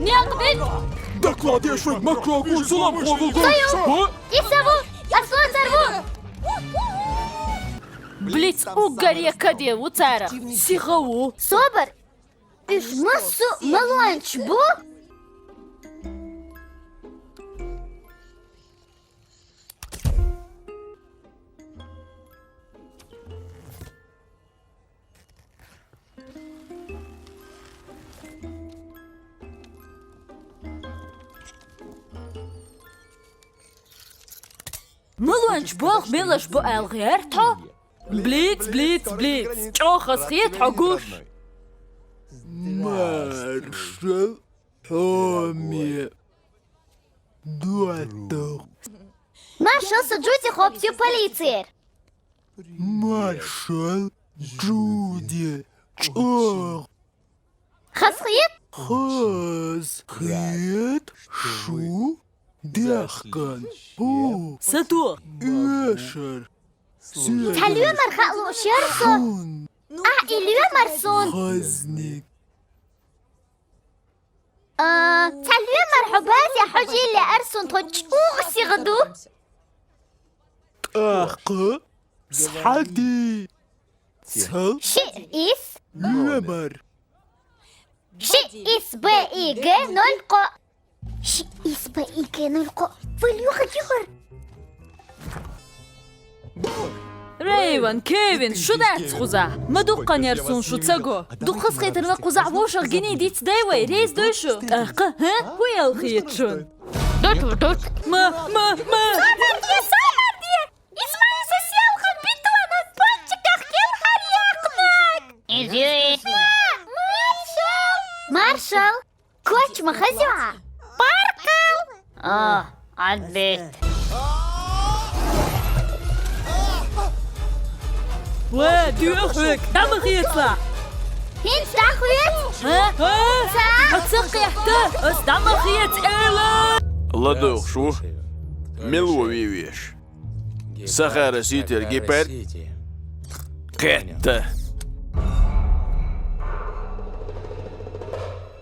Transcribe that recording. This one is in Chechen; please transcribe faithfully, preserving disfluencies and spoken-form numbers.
Некъ бит! Докладешвар макрогун зуламхо вулгу. Зоя! Бу? Исаву! Аслан сарву! Блиц уггаре каде ву цара. Сиха ву. Собар! Уж массу малуанч бу? Малуанч болх мелаш бу алгъяр тхо? Блиц, блиц, блиц. Чӏоагӏа хазахет хьо гуш. Маршал, хьоме. Дуаттагъ. Маршал, со Джуди хопсю полицер. Маршал, Джуди, чӏоагӏа. Хазахет? Хазахет шу дахкан. Ху. Сату. Эшер. Цалуьмар хаалу шер со. Шун. А, илуьмар сун. Хазник. А, цалуьмар хьо базе хьо жиле арсун тхо чӏоагӏа сигъаду. Тӏаккха схьади. Цал. Ши ис. Уьмар. Ши ис Б И Г ноль къо. Ши ис Б И Г ноль къо. Валюха дихар. Рейвен, Кевин, шу дац кхуза? Ма дуккханер сун шу ца го. Дуккхас хетарна кхуза вошах гини диц дай вай, рейс дой шу. Тӏаккха, хӏа? Ху ял хет шун? Дут, дут. Ма, ма, ма. Собар де, собар де. Исмаил, со сиалхан битвана пончиках кел хар яхнак. Изюит. Маршал. Маршал. Корчма хозяин. Паркал. А, отбит. Ва, дюхвик, дамах ецла. Хинт дахвит. А? А? Ца. Ацакъ яхта, ас дамах ец эла. Ладох шу. Мел ва вивеш. Сахара Ситер гипер. Кхетта.